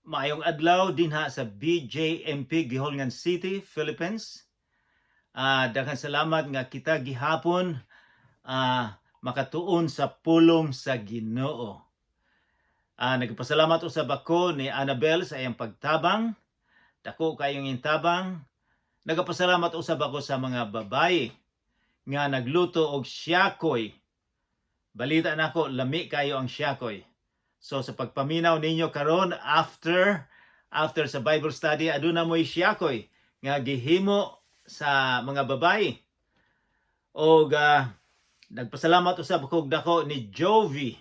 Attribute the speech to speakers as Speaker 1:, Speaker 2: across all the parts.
Speaker 1: Maayong adlaw dinha sa BJMP Guihulngan City, Philippines. Daghang salamat nga kita gihapon makatuon sa pulong sa Ginoo. Nagpasalamat usab ako ni Annabel sa iyang pagtabang. Dako kayong tabang. Nagapasalamat usab ako sa mga babaye nga nagluto og siyakoy. Balita nako, lami kayo ang siyakoy. So sa pagpaminaw ninyo karon after after sa Bible study, aduna mo'y siyakoy nga gihimo sa mga babaye. Og nagpasalamat usab ko dako ni Jovi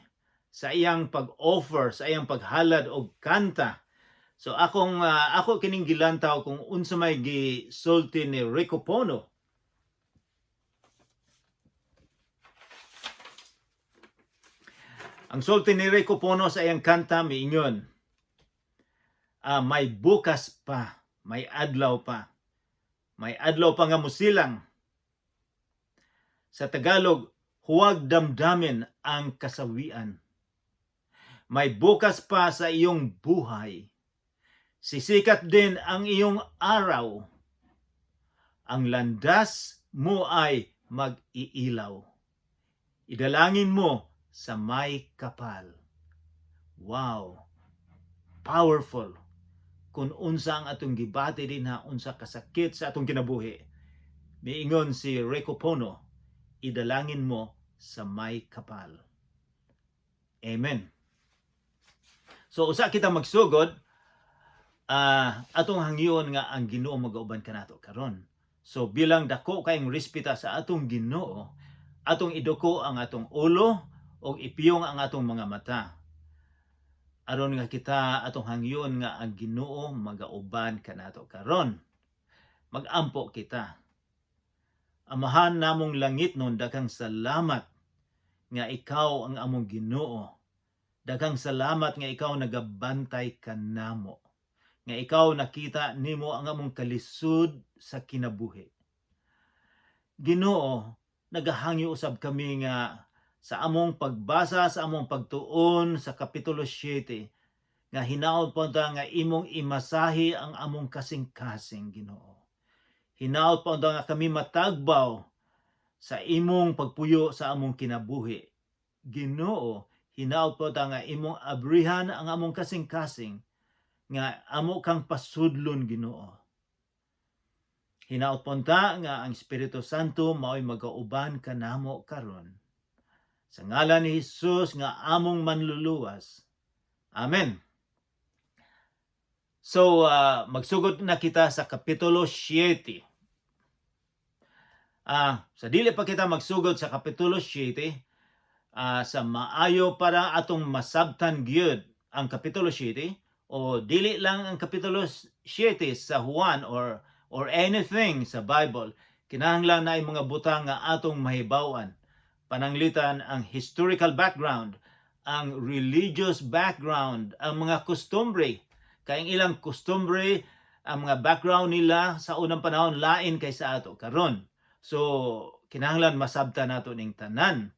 Speaker 1: sa iyang pag-offer, sa iyang paghalad og kanta. So ako kining gilantaw kung unsa may gisulti ni Rico Pono. Ang sulti ni Rico Pono sa iyang kanta miingon, may bukas pa, may adlaw pa. May adlaw pa nga musilang. Sa Tagalog, huwag damdamin ang kasawian. May bukas pa sa iyong buhay. Sisikat din ang iyong araw. Ang landas mo ay mag-iilaw. Idalangin mo sa may kapal. Wow! Powerful. Kung unsa ang atong gibati dinha, unsa kasakit sa atong kinabuhi. Miingon si Rico Pono, idalangin mo sa may kapal. Amen. So usa kita magsugod, atong hangyon nga ang Ginoo magauban kanato karon. So bilang dako kayong respeta sa atong Ginoo, atong iduko ang atong ulo og ipiyong ang atong mga mata. Aron nga kita atong hangyon nga ang Ginoo magauban kanato karon. Magampo kita. Amahan namong langit nun, daghang salamat nga ikaw ang among Ginoo. Daghang salamat nga ikaw nagabantay kanamo. Nga ikaw nakita nimo ang among kalisod sa kinabuhi. Ginoo, nagahangyo usab kami nga sa among pagbasa, sa among pagtuon sa Kapitulo 7, nga hinaot po ta nga imong imasahi ang among kasing-kasing, Ginoo. Hinaot po ta nga kami matagbaw sa imong pagpuyo sa among kinabuhi. Ginoo, hinaot po ta nga imong abrihan ang among kasing-kasing, nga amo kang pasudlon, Ginoo. Hinaot po ta nga ang Espiritu Santo mao'y magauban kanamo karon. Sa ngalan ni Jesus nga among manluluwas. Amen. So, magsugod na kita sa Kapitulo 7. Sa dili pa kita magsugod sa Kapitulo 7, sa maayo para atong masabtan gyud ang Kapitulo 7 o dili lang ang Kapitulo 7 sa Juan or anything sa Bible, kinahanglan na mga butang nga atong mahibaw-an. Pananglitan ang historical background, ang religious background, ang mga kostumbre. Kay ang ilang kostumbre, ang mga background nila sa unang panahon lain kaysa ato karon. So kinahanglan masabtan nato ning tanan.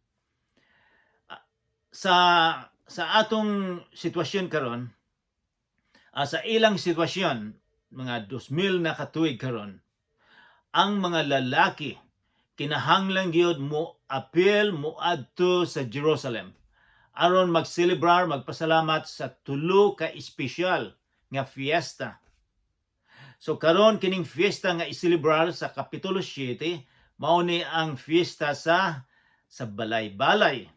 Speaker 1: Sa atong sitwasyon karon, sa ilang sitwasyon mga 2000 na katuig karon, ang mga lalaki kinahanglan gyud mo apil, mo adto sa Jerusalem aron magselebrar, magpasalamat sa tulo ka espesyal nga fiesta. So karon, kining fiesta nga iselebrar sa Kapitulo 7 mao ni ang fiesta sa balay-balay.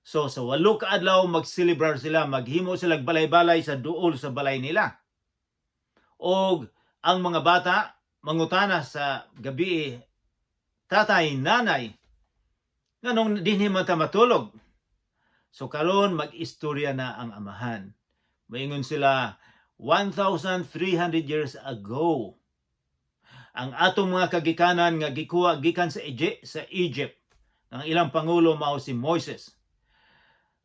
Speaker 1: So sa 8 ka adlaw magselebrar sila, maghimo sila balay-balay sa duol sa balay nila. Og ang mga bata mangutana sa gabi, "Tatay, nanay, nganong dinhi man ta matulog?" So karon mag-istorya na ang amahan. Maingon sila, 1,300 years ago, ang atong mga kagikanan nga gikuha gikan sa Egypt, ang ilang pangulo mao si Moises.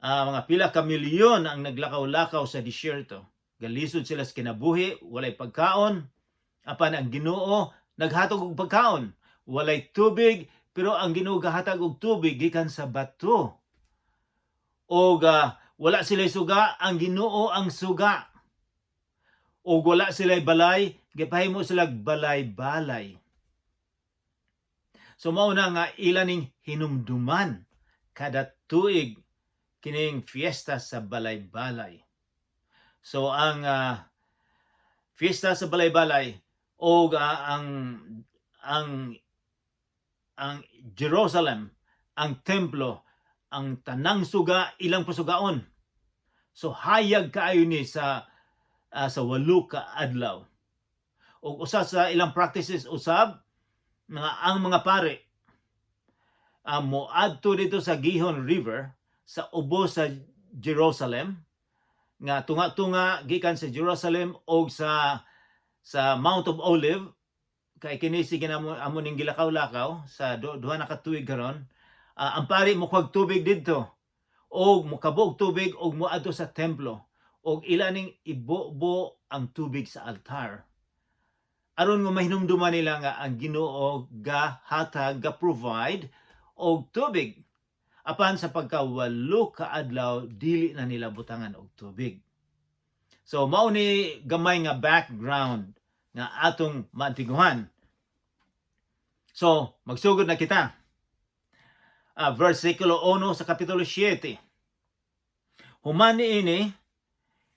Speaker 1: Mga pila ka milyon ang naglakaw-lakaw sa disyerto. Galisod sila sa kinabuhi, walay pagkaon. Apan ang Ginoo naghatag og pagkaon. Walay tubig, pero ang Ginoo gahatag og tubig gikan sa bato. Og wala sila suga, ang Ginoo ang suga. O wala sila balay, gipahimo sila balay-balay. So mao na nga ila ning hinumduman kada tuig kining fiesta sa balay-balay. So ang fiesta sa balay-balay o ang Jerusalem, ang templo, ang tanang suga ilang pasugaon. So hayag kaayo ni sa 8 ka adlaw. Ug usa sa ilang practices usab nga ang mga pare moadto dito sa Gihon River sa ubos sa Jerusalem, nga tunga-tunga gikan sa Jerusalem og sa Mount of Olive, kay kini sige na amo ning gilakaw-lakaw sa 2 na ka tuig karon. Ang pari mokuhag tubig didto og mokabo og tubig og moadto sa templo og ila ning ibobo ang tubig sa altar aron nga mahinumduman nila nga ang Ginoo ga hatag, ga provide og tubig. Apan sa pagka 8 ka adlaw, dili na nila butangan og tubig. So mao ni gamay nga background nga atong maantiguhan. So magsugod na kita. Versikulo 1 sa kapitulo 7. Human niini,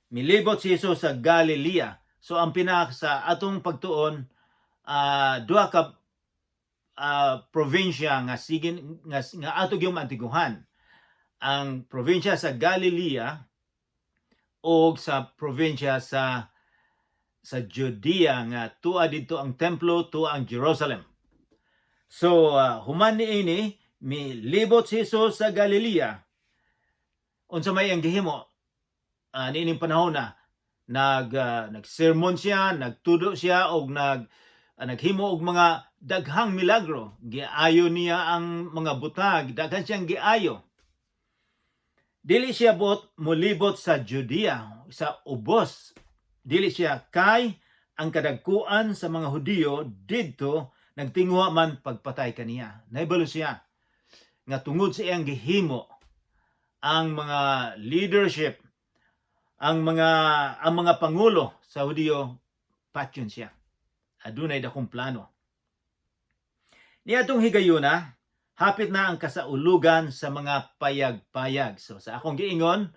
Speaker 1: milibot si Jesus sa Galilea. So ang pinak sa atong pagtuon, duha ka probinsya nga sigin nga ato gyud maantiguhan. Ang probinsya sa Galilea o sa probinsya sa Judea nga tuwa didto ang templo, tuwa ang Jerusalem. So human niini, milibot si Jesus sa Galilea. Unsa may ang gihimo niining panahon na nagsermon siya, nagtudo siya og naghimo og mga daghang milagro. Giayo niya ang mga butag, daghan siyang giayo. Dili siya bot molibot sa Judea, sa ubos. Dili siya kay ang kadagkuan sa mga Hudiyo didto nagtinguha man pagpatay kaniya. Nahibalo siya nga tungod sa iyang gihimo, ang mga leadership, ang mga pangulo sa Hudiyo, patyon siya. Adunay dakong plano. Niadtong higayuna, hapit na ang kasaulugan sa mga payag-payag. So sa akong giingon,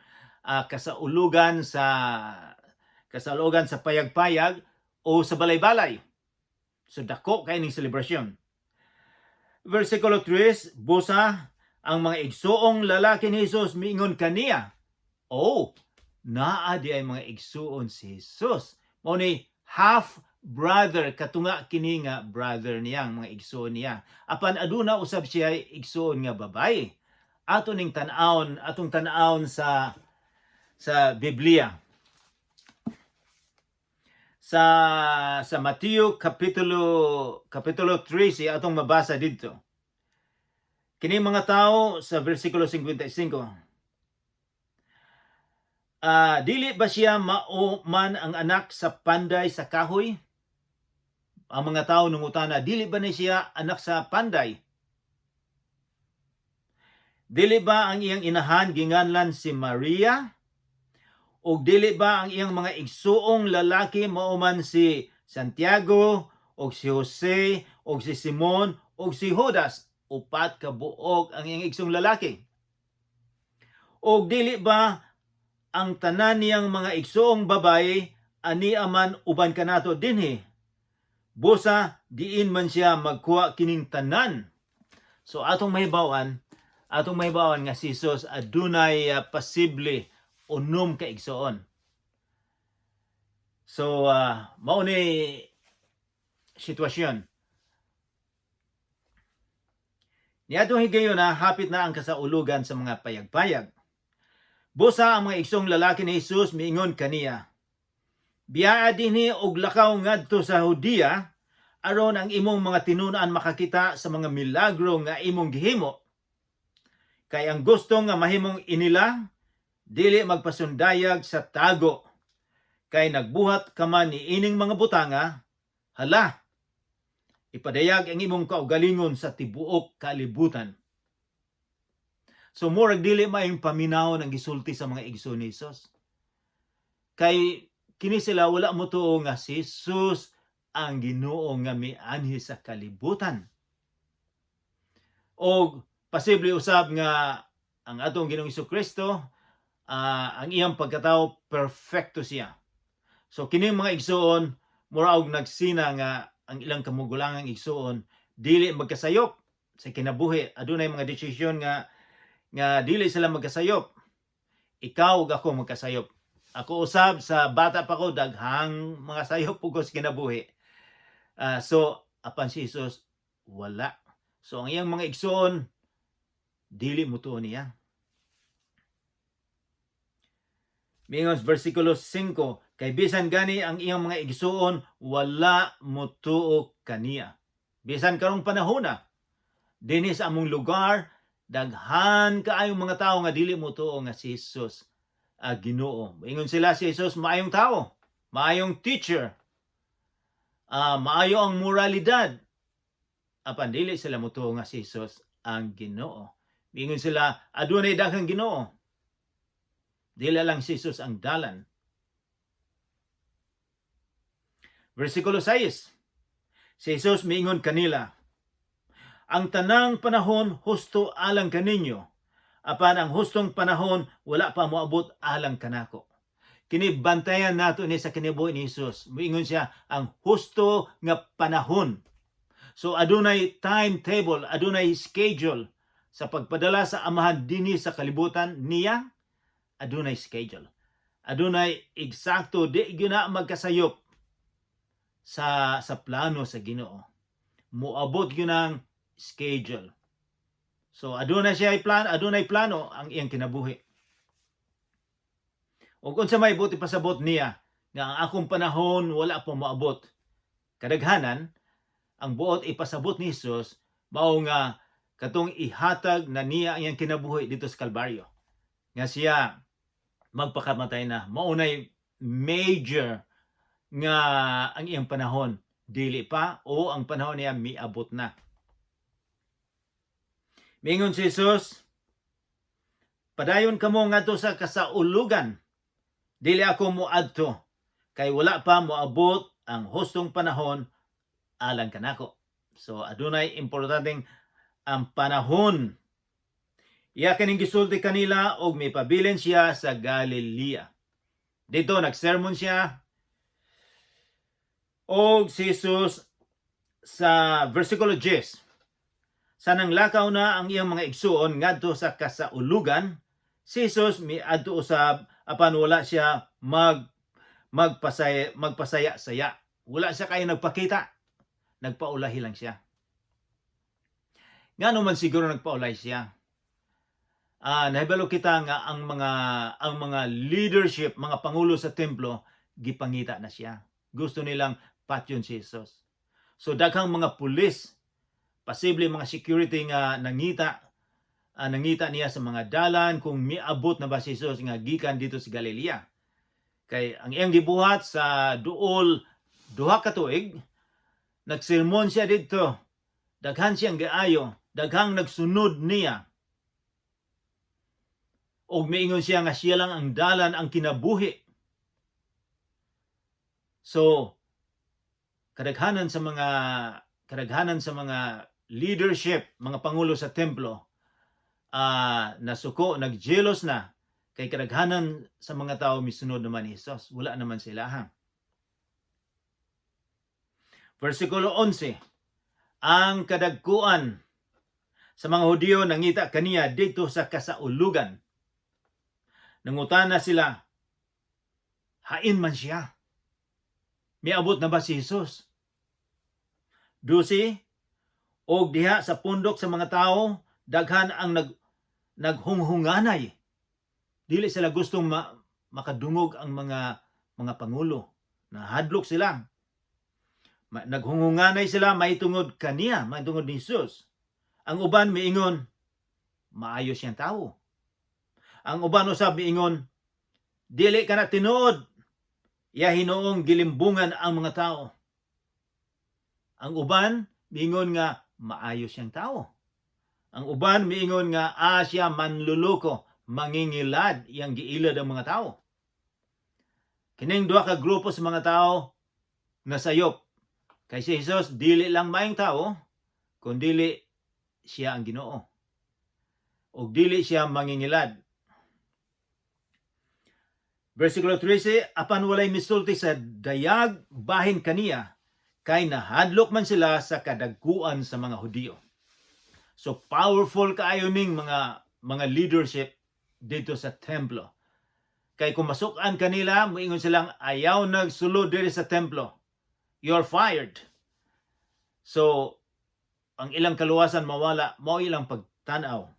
Speaker 1: kasaulugan sa payag-payag o sa balay-balay. So dako kay ning selebrasyon. Versikulo 3, busa ang mga igsuong lalaki ni Jesus miingon kaniya. Oh, naa diay mga igsuon si Jesus. Mao ni half brother, katunga kini nga brother niya, ang mga igsuon niya. Apan aduna usab siya igsuon nga babaye. Ato ning tan-awon, atong tan-awon sa Biblia. Sa Mateo kapitulo 13 atong mabasa didto. Kini mga tao sa versikulo 55. Dili ba siya mao man ang anak sa panday sa kahoy? Ang mga tao nangutana, dili ba ni siya anak sa panday? Dili ba ang iyang inahan ginganlan si Maria? O dili ba ang iyang mga igsuong lalaki mao man si Santiago, o si Jose, o si Simon, o si Judas? Upat ka buok ang iyang igsuong lalaki. O dili ba ang tanan niyang mga igsuong babaye ani aman uban kanato dinhi? Busa diin man siya magkuha kining tanan? So atong mahibawan nga si Jesus adunay posible 6 ka igsoon. So mao ni sitwasyon. Niadtong higayuna, hapit na ang kasaulugan sa mga payag-payag. Busa ang mga igsoong lalaki ni Jesus miingon kaniya, "Biyaa dinhi og lakaw ngadto sa Judea aron ang imong mga tinun-an makakita sa mga milagro nga imong gihimo. Kay ang gusto nga mahimong inila dili magpasundayag sa tago. Kay nagbuhat ka man niining mga butanga, hala, ipadayag ang imong kaugalingon sa tibuok kalibutan." So murag dili maayong paminawon ang gisulti sa mga igsoon ni Jesus. Kay Kini sila wala motuo nga si Jesus ang Ginoo nga mianhi sa kalibutan. Og posible usab nga ang atong Ginoong Kristo, ang iyang pagkatao, perfecto siya. So kining mga igsuon mura og nagsina nga ang ilang kamugulangang igsuon dili magkasayop sa kinabuhi. Adunay mga desisyon nga dili sila magkasayop. Ikaw ug ako magkasayop. Ako usab, sa bata pa ko, daghang mga sayop pugos kinabuhi. So apan si Jesus wala. So ang iyang mga igsuon dili motuo niya. Mingon sa versikulo 5, kay bisan gani ang iyang mga igsuon wala motuo kaniya. Bisan karong panahona, dinhi sa among lugar, daghan kaayong mga tawo nga dili motuo nga si Jesus ang Ginoo. Ingon sila, si Jesus maayong tao, maayong teacher, maayo ang moralidad. Apan dili sila motuo nga si Jesus ang Ginoo. Ingon sila, adunay daghang Ginoo. Dili lang si Jesus ang dalan. Versikulo 6. Si Jesus miingon kanila, "Ang tanang panahon husto alang kaninyo, apan ang hustong panahon wala pa moabot alang kanako." Kini bantayan nato ni sa kinabuhi ni Jesus. Miingon siya ang husto nga panahon. So adunay timetable, adunay schedule sa pagpadala sa Amahan dinhi sa kalibutan niya, adunay schedule. Adunay eksakto, di gyud na magkasayop sa plano sa Ginoo. Moabot gyud ang schedule. So adunay siya plan, adunay plano ang iyang kinabuhi. Ug unsa may buot ipasabot niya nga ang akong panahon wala pa moabot? Kadaghanan, ang buot ipasabot ni Jesus mao nga katong ihatag na niya ang iyang kinabuhi dito sa Kalbaryo. Nga siya magpakamatay na, mao nay major nga ang iyang panahon dili pa o ang panahon niya miabot na. Mingon si Jesus, "Padayon kamo ngadto sa kasaulugan. Dili ako moadto kay wala pa moabot ang hustong panahon alang kanako." So adunay importanteng ang panahon. Iya kining gisulti kanila og mipabilin siya sa Galilea. Dito nagsermon siya og si Jesus sa versikulo 10. Sa nanglakaw na ang iyang mga igsuon ngadto sa kasaulugan, si Jesus miadto usab, apan wala siya magpasaya-saya. Wala siya kay nagpakita. Nagpaulahi lang siya. Ngano man siguro nagpaulahi siya? Nahibalo kita nga ang mga leadership, mga pangulo sa templo, gipangita na siya. Gusto nilang patyon si Jesus. So daghang mga pulis, posible mga security nga nangita niya sa mga dalan kung miabot na ba si Jesus nga gikan dito sa Galilea. Kay ang iyang gibuhat sa duol 2 ka tuig, nagsermon siya didto. Daghan siyang giayo, daghang nagsunod niya. Og miingon siya nga siya lang ang dalan, ang kinabuhi. So kadaghanan sa mga leadership, mga pangulo sa templo, nasuko, nagjelos na kay kadaghanan sa mga tao misunod naman ni Jesus. Wala naman sila ha. Versikulo 11. Ang kadagkuan sa mga Hudiyo nangita kaniya didto sa kasaulugan. Nangutana sila, "Hain man siya? Miabot na ba si Jesus?" 12, og diha sa pundok sa mga tao, daghan ang naghunghunganay. Dili sila gustong makadungog ang mga pangulo. Nahadlok sila. Naghunghunganay sila mahitungod kaniya, mahitungod ni Jesus. Ang uban miingon, "Maayo siyang tao." Ang uban usab miingon, "Dili kana tinuod. Iya hinuong gilimbungan ang mga tao." Ang uban miingon nga maayo siyang tao. Ang uban miingon nga siya manluloko, mangingilad, iyang giilad ang mga tao. Kining duha ka grupo sa mga tao nasayop. Kay si Jesus dili lang maayong tao, kundili siya ang Ginoo. Ug dili siya mangingilad. Versikulo 13, apan walay misulti sa dayag bahin kaniya, kay nahadlok man sila sa kadagkuan sa mga Hudiyo. So powerful kaayo ning mga leadership dito sa templo. Kay kung masukan kanila, moingon silang ayaw nagsulod diri sa templo. You're fired. So ang ilang kaluwasan mawala, mao ilang pagtan-aw.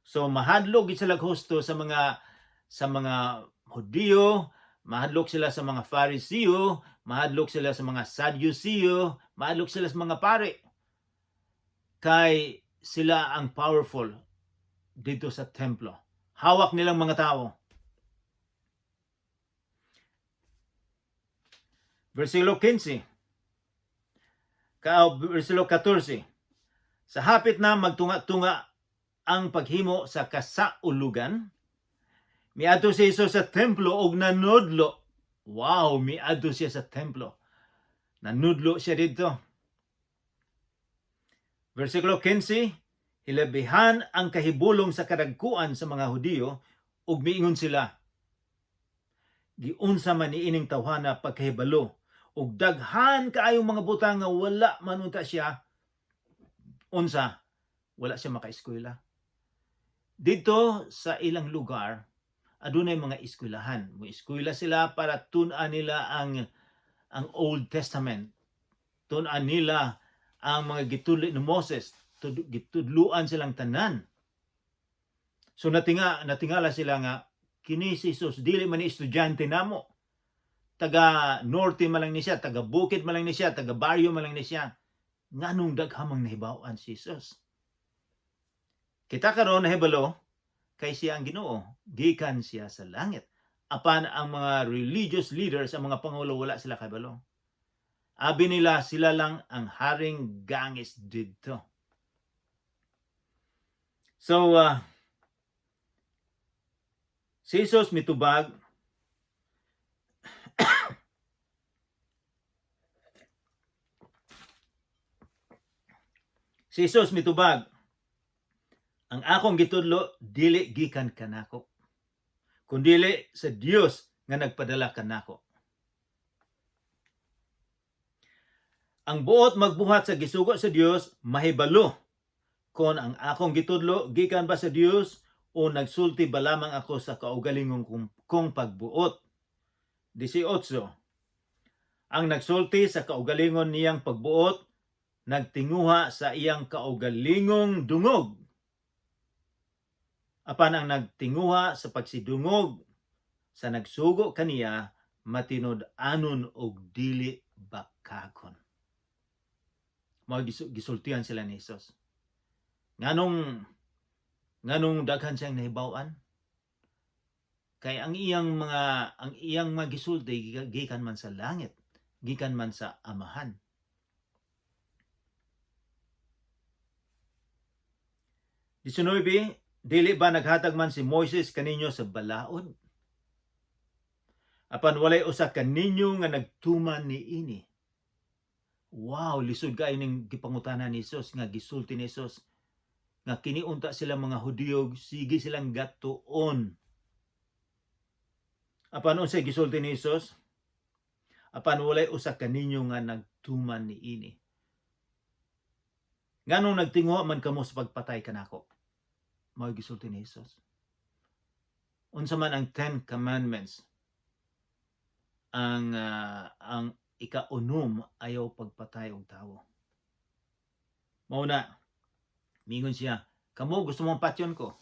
Speaker 1: So mahadlok gid sila husto sa mga Hudiyo, mahadlok sila sa mga Fariseo, mahadlok sila sa mga Sadduceo, mahadlok sila sa mga pare. Kay sila ang powerful dito sa templo. Hawak nilang mga tao. Versikulo 15. Versikulo 14. Sa hapit na magtunga-tunga ang paghimo sa kasaulugan, miadto si Jesus sa templo og nanudlo. Wow, miadto siya sa templo. Nanudlo siya dito. Versikulo 15, hilabihan ang kahibulong sa kadagkuan sa mga Hudiyo ug miingon sila, giunsa man niining tawhana pagkahibalo ug daghan kaayong mga butang nga wala man unta siya unsa, wala siya makaeskwela. Dito sa ilang lugar, adunay mga eskwelahan. Mo eskwela sila para tun-an nila ang Old Testament. Tun-an nila ang mga gitudlo ni Moses. Gitudluan silang tanan. So natingala sila nga kini si Jesus dili man ni estudyante namo. Taga norte man lang ni siya, taga bukid man lang ni siya, taga baryo man lang ni siya. Nganong daghamang nahibaw-an si Jesus? Kita karon nahibalo kay siya ang Ginoo, gikan siya sa langit. Apan ang mga religious leaders, ang mga pangulo, wala sila kabalo. Abi nila sila lang ang haring gangis didto. So, si Jesus mitubag, si Jesus mitubag, ang akong gitudlo dili gikan kanako, kundili sa Dios nga nagpadala kanako. Ang buot magbuhat sa gisugo sa Dios mahibalo kon ang akong gitudlo gikan ba sa Dios o nagsulti ba lamang ako sa kaugalingong kong pagbuot. 18. Ang nagsulti sa kaugalingon niyang pagbuot nagtinguha sa iyang kaugalingong dungog. Apan ang nagtinguha sa pagsidungog sa nagsugo kaniya matinud-anon og dili bakagon. Mao gisultihan sila ni Jesus. Nganong daghan siyang nahibaw-an? Kay ang iyang mga gisulti gikan man sa langit, gikan man sa Amahan. 19, dili ba naghatag man si Moises kaninyo sa balaod? Apan walay usa kaninyo nga nagtuman niini. Wow, lisod kaayo ning gipangutana ni Jesus, nga gisulti ni Jesus nga kiniunta sila mga Hudiyo, sige silang gatuon. Apan unsay gisulti ni Jesus? Apan walay usa kaninyo nga nagtuman niini. Nganong nagtinguha man kamo sa pagpatay kanako? Mao gisulti ni Jesus. Unsa man ang Ten Commandments? Ang ikaunom, ayaw pagpatay og tawo. Mao na mingon siya, kamo gusto mong patyon ko.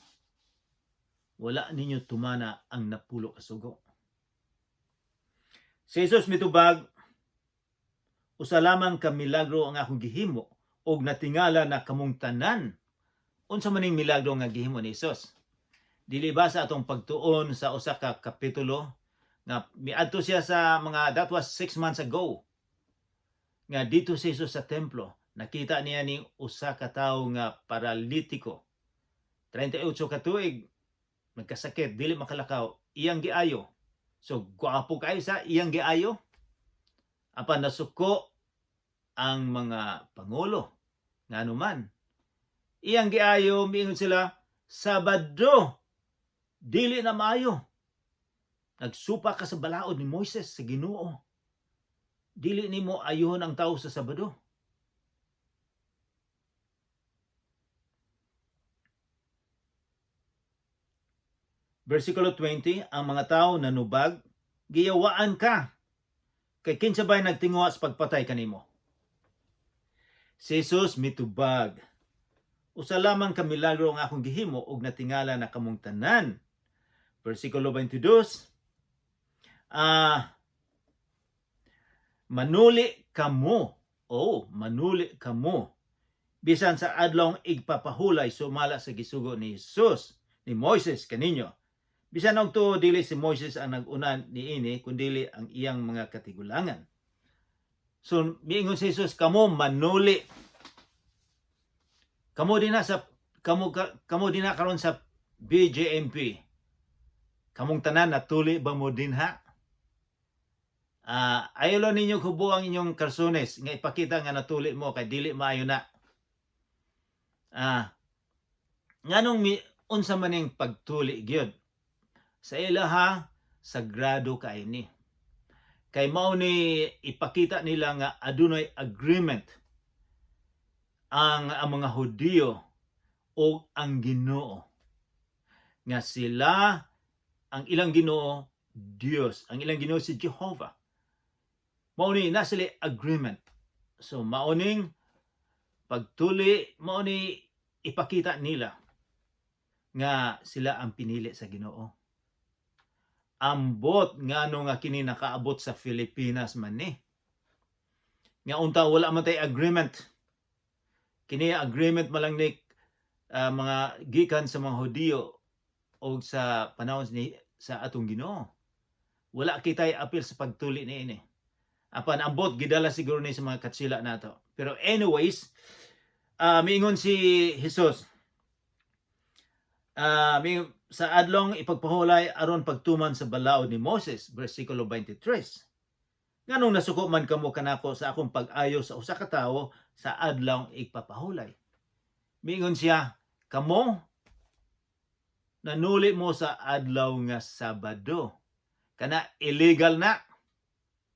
Speaker 1: Wala ninyo tumana ang 10 ka sugo. Si Jesus mitubag, usa lamang ka milagro ang akong gihimo og natingala na kamong tanan. Unsa man ning milagro nga gihimo ni Jesus? Dili ba sa atong pagtuon sa usa ka kapitulo nga miadto siya sa mga, that was 6 months ago, nga dito si Jesus sa templo, nakita niya ning usa ka tawo nga paralitiko, 38 ka tuig nagkasakit, dili makalakaw, iyang giayo. So gwapo kay sa iyang giayo. Apan nasuko ang mga pangulo ngano man. Iyang giayo, miingon sila, Sabado dili na maayo. Nagsupa ka sa balaod ni Moises sa Ginoo. Dili nimo ayuhon ang tao sa Sabado. Versikulo 20, ang mga tao nanubag, giyawaan ka. Kay kinsa bay nagtinguha sa pagpatay kanimo? Si Jesus mitubag. Usa lamang ka milagro ang akong gihimo ug natingala na kamong tanan. Versikulo 22, manuli kamo. Oh, manuli kamo. Bisan sa adlong igpapahulay sumala sa gisugo ni Jesus, ni Moises kaninyo. Bisan og tuo dili si Moises ang nag-una niini kundili ang iyang mga katigulangan. So miingon si Jesus, kamo manuli. Kamo din na sa kamo kamo din na karon sa BJMP. Kamong tanan natuli ba mo din ha? Ayaw lang ninyo hubo ang inyong karsunes nga ipakita nga natuli mo kay dili maayo na. Nganong unsa man ning pagtuli gyud? Sa ilaha sagrado kay ni. Kay mao ni ipakita nila nga adunay agreement ang mga Hudiyo o ang Ginoo nga sila ang ilang Ginoo Dios, ang ilang Ginoo si Jehovah. Mao ni na sila agreement. So mao ning pagtuli, mao ni ipakita nila nga sila ang pinili sa Ginoo. Ambot ngano nga kini nakaabot sa Pilipinas man ni. Nga unta wala man tay agreement. Kini agreement man lang ni mga gikan sa mga Hudiyo o sa panahon ni sa atong Ginoo. Wala kitay apil sa pagtuli ni ini. Apan ambot gidala siguro ni sa mga katsila nato. Pero anyways, miingon si Jesus, sa adlong ipagpahulay aron pagtuman sa balaod ni Moses, versikulo 23. Nganong nasuko man kamo kanako sa akong pag-ayo sa usa ka tawo sa adlong igpapahulay? Miingon siya, kamo nanuli mo sa adlaw nga Sabado. Kana illegal na.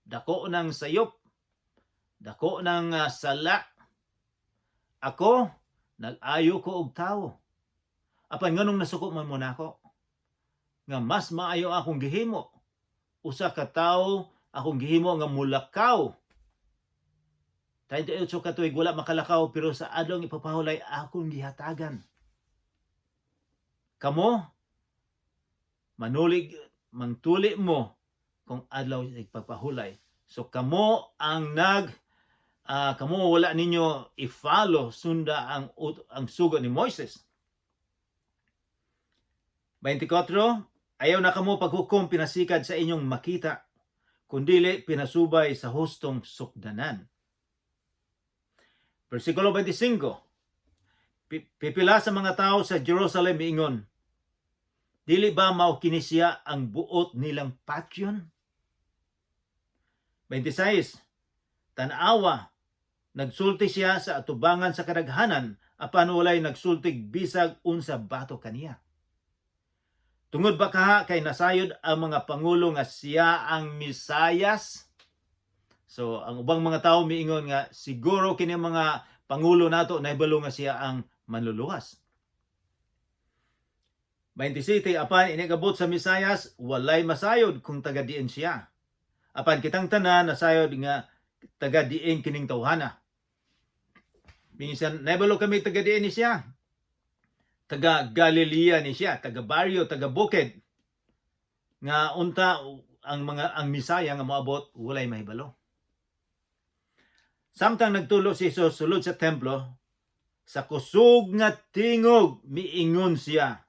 Speaker 1: Dako ng sayop. Dako ng sala. Ako, nag-ayo ko og tawo. Apan nganong nasuko man mo nako? Nga mas maayo akong gihimo. Usa ka tawo akong gihimo nga mulakaw. 38 ka tuig wala makalakaw pero sa adlong ipapahulay akong gihatagan. Kamo manulig mangtuli mo kung adlaw ipapahulay. So kamo ang nag kamo wala ninyo i-follow, sunda ang sugo ni Moises. 24, ayaw na kamo paghukom pinasikad sa inyong makita, kundili pinasubay sa hustong sukdanan. Versikulo 25, pipila sa mga tao sa Jerusalem miingon, dili ba mao kini siya ang buot nilang patyon? 26, tan-awa, nagsulti siya sa atubangan sa kadaghanan, apan walay nagsultig bisag unsa bato kaniya. Tungod ba kaha kay nasayod ang mga pangulo nga siya ang Misayas? So ang ubang mga tao miingon nga siguro kini mga pangulo nato nahibalo nga siya ang manluluwas. 27, apan inigabot sa Misayas, walay masayod kung taga diin siya. Apan kitang tanan nasayod nga taga diin kining tawhana. Minsan nahibalo kami taga diin ni siya. Taga Galilea ni siya, taga baryo, taga bukid. Nga unta ang Misaya nga moabot walay mahibalo. Samtang nagtulo si Jesus sulod sa templo, sa kusog nga tingog miingon siya.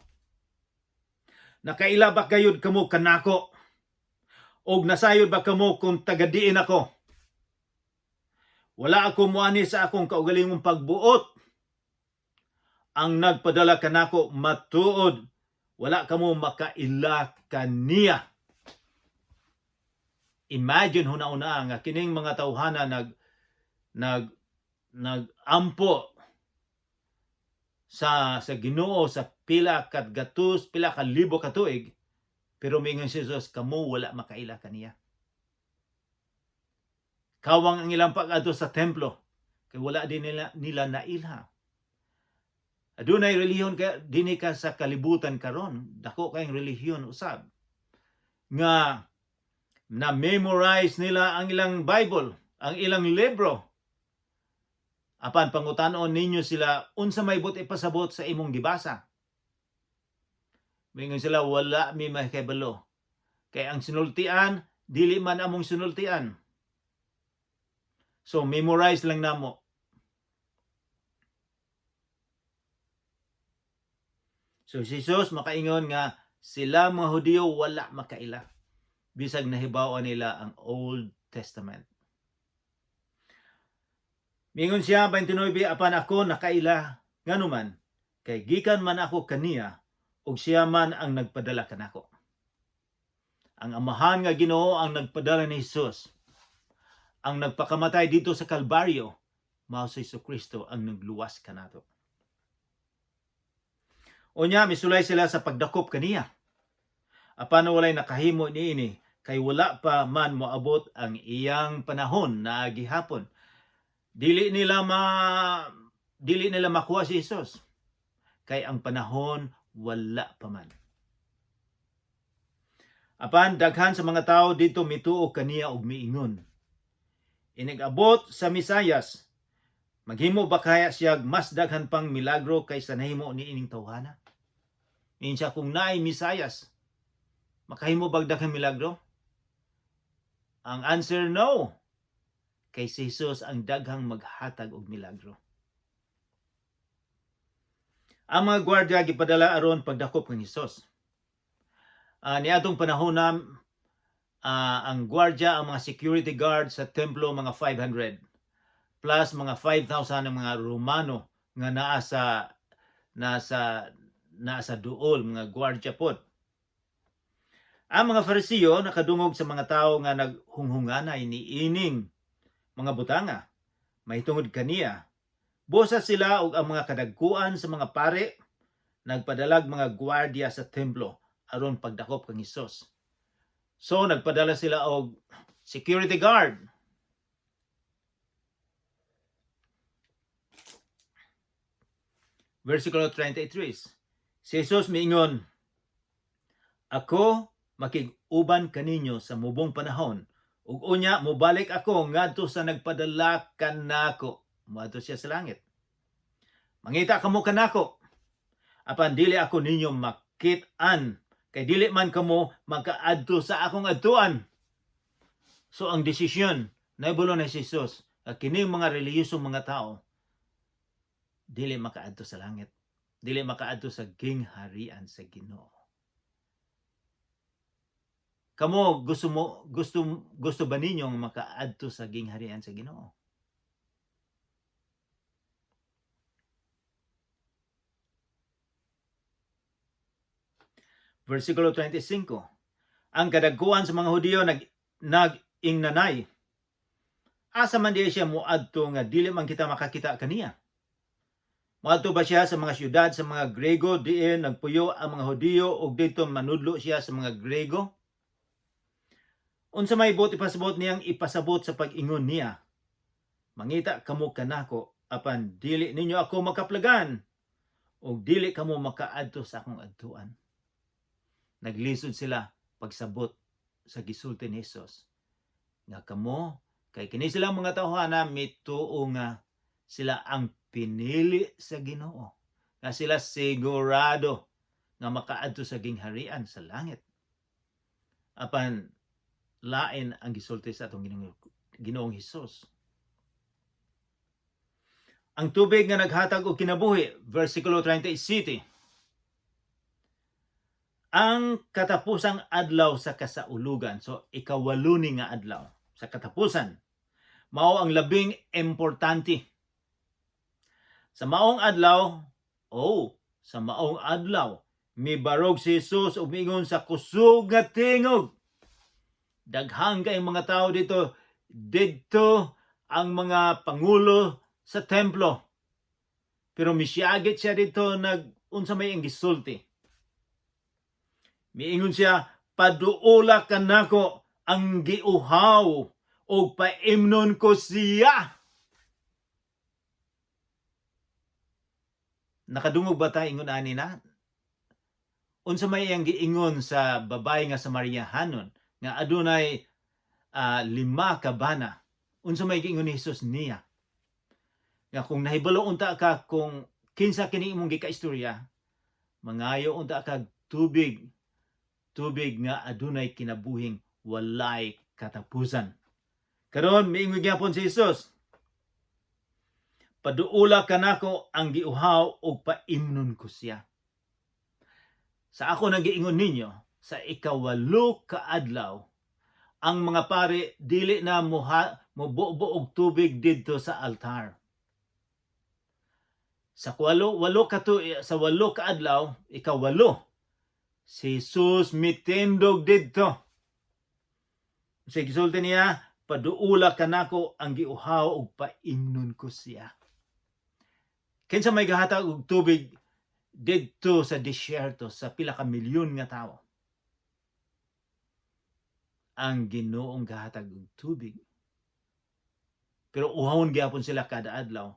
Speaker 1: Nakaila ba kayod kamo kanako? Og nasayod ba kamo kung taga diin ako? Wala ako muani sa akong kaugalingong pagbuot. Ang nagpadala kanako matuod, wala kamo makaila kaniya. Imagine huna-huna nga kining mga tawhana nag nag nagampo sa Ginoo sa pila ka gatus, pila ka libo ka tuig, pero miingon si Jesus, "Kamo wala makaila kaniya." Kawang ang ilang pag-adto sa templo kay wala din nila nailha. Adunay relihiyon ka dinhi ka sa kalibutan karon, dako kayong relihiyon usab nga na memorize nila ang ilang Bible, ang ilang libro. Apan pangutanon ninyo sila, "Unsa may buot ipasabot sa imong gibasa?" Mingon sila, "Wala mi makahibalo. Kay ang sinultian, dili man among sinultian. So memorize lang namo." So si Jesus makaingon nga sila mga Hudiyo wala makaila bisag nahibaw nila ang Old Testament. Mingon siya 29, "Apan ako nakaila, nganuman kay gikan man ako kaniya ug siya man ang nagpadala kanako." Ang Amahan nga Ginoo ang nagpadala ni Jesus. Ang nagpakamatay dito sa Kalbaryo, mao si Kristo ang nagluwas kanato. Unya misulay sila sa pagdakop kaniya. Apan walay nakahimo niini kay wala pa man moabot ang iyang panahon na gihapon. Dili nila makuha si Jesus kay ang panahon wala pa man. Apan daghan sa mga tao dito mituo kaniya og miingon, "Inig-abot sa Mesayas, maghimo ba kaya siya mas daghan pang milagro kaysa nahimo ni ining tawhana?" Ingon siya, kung naay Mesayas, makahimo bag daghang milagro? Ang answer, no. Kay si Jesus ang daghang maghatag og milagro. Ang mga gwardiya gipadala aron pagdakop kang Hesus. Niadtong panahon na ang gwardiya, ang mga security guard sa templo, mga 500 plus mga 5,000 ng mga Romano nga naa sa duol, mga gwardiya pod. Ang mga Farisiyo nakadungog sa mga tao nga naghunghunganay ni ining mga butanga mahitungod kaniya. Busa sila og ang mga kadagkuan sa mga pare nagpadalag mga gwardiya sa templo aron pagdakop kang Hesus. So nagpadala sila og security guard. Versikulo 33. Si Jesus miingon, "Ako makig-uban kaninyo sa mubong panahon ug unya mobalik ako ngadto sa nagpadala kanako." Moadto siya sa langit. "Mangita kamo kanako apan dili ako ninyo makit-an kay dili man kamo makaadto sa akong adtuan." So ang desisyon nahibalo na si Jesus nga kining mga relihiyosong mga tao dili makaadto sa langit, dili makaadto sa gingharian sa Ginoo. Kamo, gusto mo gusto gusto ba ninyong makaadto sa gingharian sa Ginoo? Versikulo 25. Ang kadagkuan sa mga Hudiyo nag ingnanay, "Asa man diay siya moadto nga dili man kita makakita kaniya? Moadto ba siya sa mga syudad sa mga Grego diin nagpuyo ang mga Hudiyo ug didto manudlo siya sa mga Grego? Unsa may buot ipasabot niyang ipasabot sa pag-ingon niya, 'Mangita kamo kanako apan dili ninyo ako makaplagan ug dili kamo makaadto sa akong adtuan'?" Naglisod sila pagsabot sa gisulti ni Jesus. Nga kamo, kay kini silang mga tawhana mituo nga sila ang pinili sa Ginoo. Nga sila sigurado nga makaadto sa gingharian sa langit. Apan lain ang gisulti sa atong Ginoong Hesus. Ang tubig nga naghatag og kinabuhi, versikulo 37. Ang katapusang adlaw sa kasaulugan, so ikawalo ni nga adlaw sa katapusan, mao ang labing importante. Sa maong adlaw, mibarog si Jesus ug miingon sa kusog nga tingog. Daghang kay mga tao dito. Didto ang mga pangulo sa templo. Pero misiyagit siya dito, nag unsa may ang gisulti. Miingon siya, "Paduola kanako ang giuhaw og paimnon ko siya." Nakadungog ba ta ingon ani na? Unsa may iyang giingon sa babae nga Samariahanon nga adunay lima ka bana? Unsa may giingon ni Jesus niya? Nga kung nahibalo unta ka kung kinsa kini imong gikaistorya, mangayo unta kag tubig, tubig nga adunay kinabuhing walay katapusan. Karon miingon gyapon si Jesus, "Paduula kanako ang giuhaw og paimnon ko siya." Sa ako nang giingon ninyo, sa 8 ka adlaw, ang mga pare dili na muha, mububo og tubig didto sa altar. Sa walo, walo ka tu, sa 8 ka adlaw, 8, si Jesus mitindog didto. Sa gisulti niya, "Paduula kanako ang giuhaw og paimnon ko siya." Kinsa may gahatag og tubig didto sa disyerto sa pila ka milyon nga tawo? Ang Ginoong gahatag og tubig. Pero uhawon gyapon sila kada adlaw.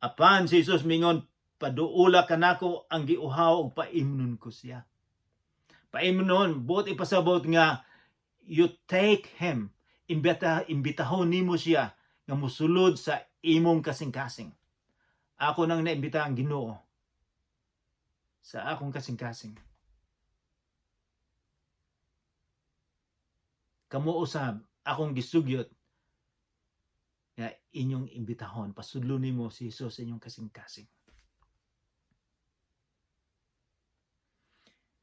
Speaker 1: Apan si Jesus mingon, "Paduula kanako ang giuhaw og paimnon ko siya." Paimnon, buot ipasabot nga you take him, imbitahon nimo siya nga musulod sa imong kasing-kasing. Ako nang naimbita ang Ginoo sa akong kasing-kasing. Kamo usab, akong gisugyot nga inyong imbitahon, pasudlo nimo si Jesus sa inyong kasing-kasing.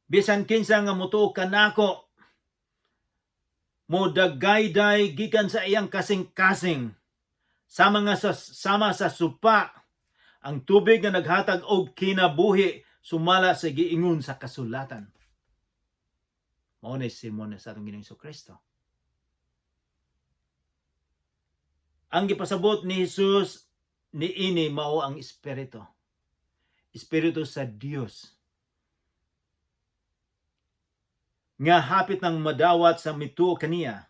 Speaker 1: Bisan kinsa nga mutuo kanako, modagayday gikan sa iyang kasing-kasing, sama sa supa ang tubig nga naghatag og kinabuhi, sumala sa giingon sa kasulatan. Mao na sermon sa atong Ginoong Kristo. Ang gipasabot ni Jesus niini mao ang Espiritu. Espiritu sa Dios nga hapit nang madawat sa mituo kaniya.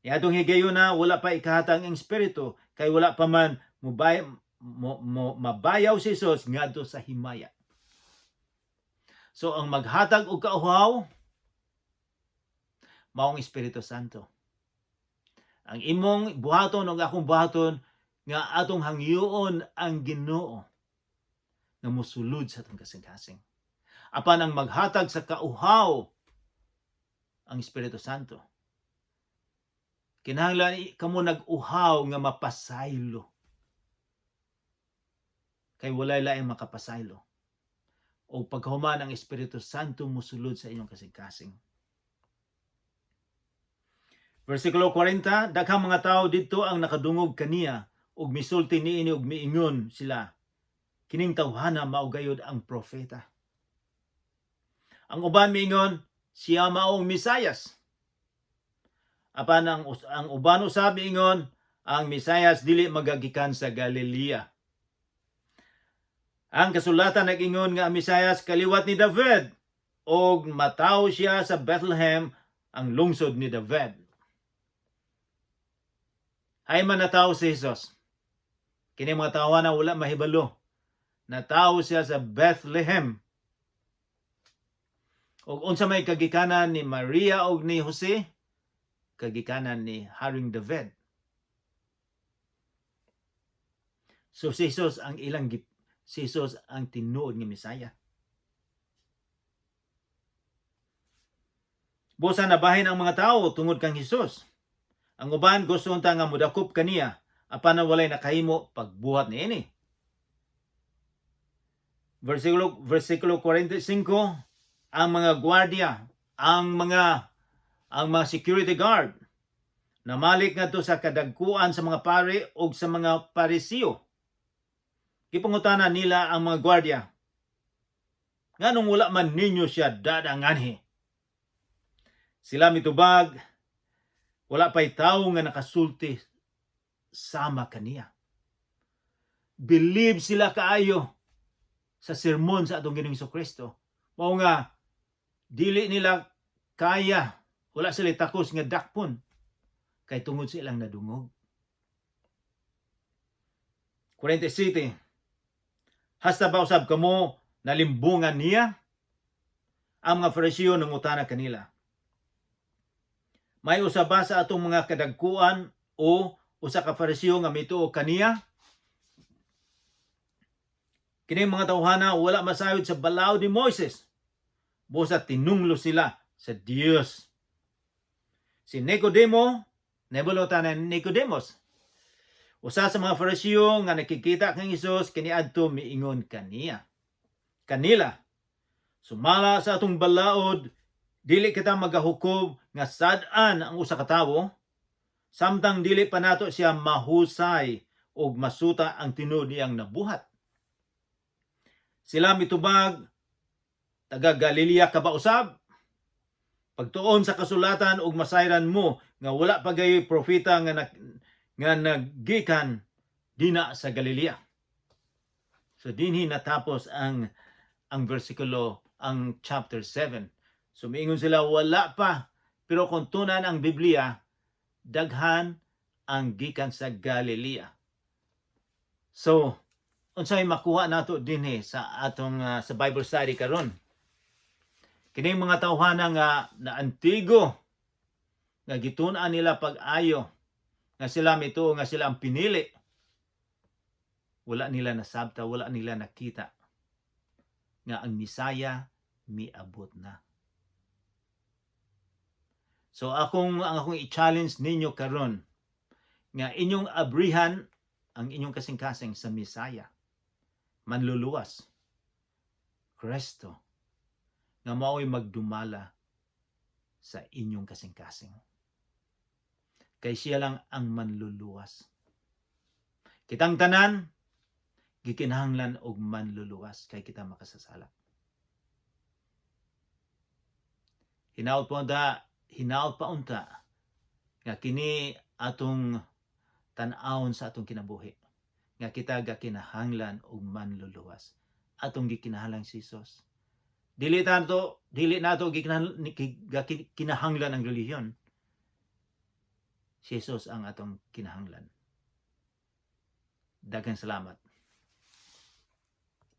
Speaker 1: Niadtong higayuna wala pa ikahatag ang Espiritu kay wala pa man mabayaw si Jesus ngadto sa himaya. So ang maghatag og kauhaw mao ang Espiritu Santo. Ang imong buhaton ug akong buhaton nga atong hangyoon ang Ginoo nga mosulod sa atong kasing-kasing. Apan ang maghatag sa kauhaw ang Espiritu Santo. Kinahanglan kamo nag-uhaw nga mapasaylo. Kay walay laing makapasaylo. O pagkahuman ang Espiritu Santo musulod sa inyong kasing-kasing. Versikulo 40, daghang mga tao didto ang nakadungog kaniya ug misulti niini ug miingon sila, "Kining tawhana mao gayud ang propeta." Ang uban miingon, "Siya mao ang Mesayas." Apan ang uban usab miingon, "Ang Mesayas dili magagikan sa Galilea. Ang kasulatan nag-ingon nga ang Mesayas kaliwat ni David og matawo siya sa Bethlehem, ang lungsod ni David." Hay man natawo si Jesus. Kini mga tawo na wala mahibalo. Natawo siya sa Bethlehem. Og unsa may kagikanan ni Maria og ni Jose? Kagikanan ni Haring David. So si Jesus ang tinuod nga Mesaya. Busa nabahin ang mga tao tungod kang Hesus. Ang uban gusto unta nga modakop kaniya, apan na walay nakahimo pagbuhat niini. Versikulo 45, ang mga gwardiya, ang mga security guard namalik ngadto sa kadagkuan sa mga pari ug sa mga Parisiyo. Gipangutana nila ang mga gwardiya, "Nganong wala man ninyo siya dadanganhi?" Sila mitubag, Wala pa'y tawo nga nakasulti sama kaniya. Believe sila kaayo sa sermon sa atong Ginoong Kristo. Mao nga dili nila kaya, wala sila takos nga dakpon kay tungod sa ilang nadungog. 47. Hasta ba usab kamo nalimbungan niya? Ang mga Fariseo nangutana kanila. May usa ba sa atong mga kadagkuan o usa ka Fariseo nga mituo kaniya? Kini mga tawhana wala masayod sa balaod ni Moises. Busa tinunglo sila sa Dios. Si Nicodemo, nahibalo ta na Nicodemos. Usa sa mga Fariseo nga nakikita kang Hesus kaniadto miingon kaniya. Kanila, sumala sa atong balaod, dili kita magahukom nga sad-an ang usa ka tawo, samtang dili pa nato siya mahusay og masuta ang tinuod niyang nabuhat. Sila mitubag, taga Galilea ka ba usab? Pagtuon sa kasulatan ug masayran mo nga wala pa gayoy propeta nga naggikan dina sa Galilea. So dinhi natapos ang versikulo, ang chapter 7. So miingon sila wala pa, pero kung tunan ang Biblia, daghan ang gikan sa Galilea. So unsay makuha nato dinhi sa atong sa Bible study karon? Kining mga tawhana nga naantigo nga gitun-an nila pag-ayo nga sila mituo nga sila ang pinili, wala nila nasabta, wala nila nakita nga ang Misaya miabot na. So akong i-challenge ninyo karon nga inyong abrihan ang inyong kasing-kasing sa Misaya, manluluwas, Kristo, nga mao'y magdumala sa inyong kasing-kasing. Kay siya lang ang manluluwas. Kitang tanan gikinahanglan og manluluwas kay kita makasasala. Hinaot po unta, hinaot pa unta nga kini atong tan-awon sa atong kinabuhi nga kita gakinahanglan og manluluwas. Atong gikinahanglan si Jesus. Dili nato gikinahanglan ang relihiyon. Si Jesus ang atong kinahanglan. Daghang salamat.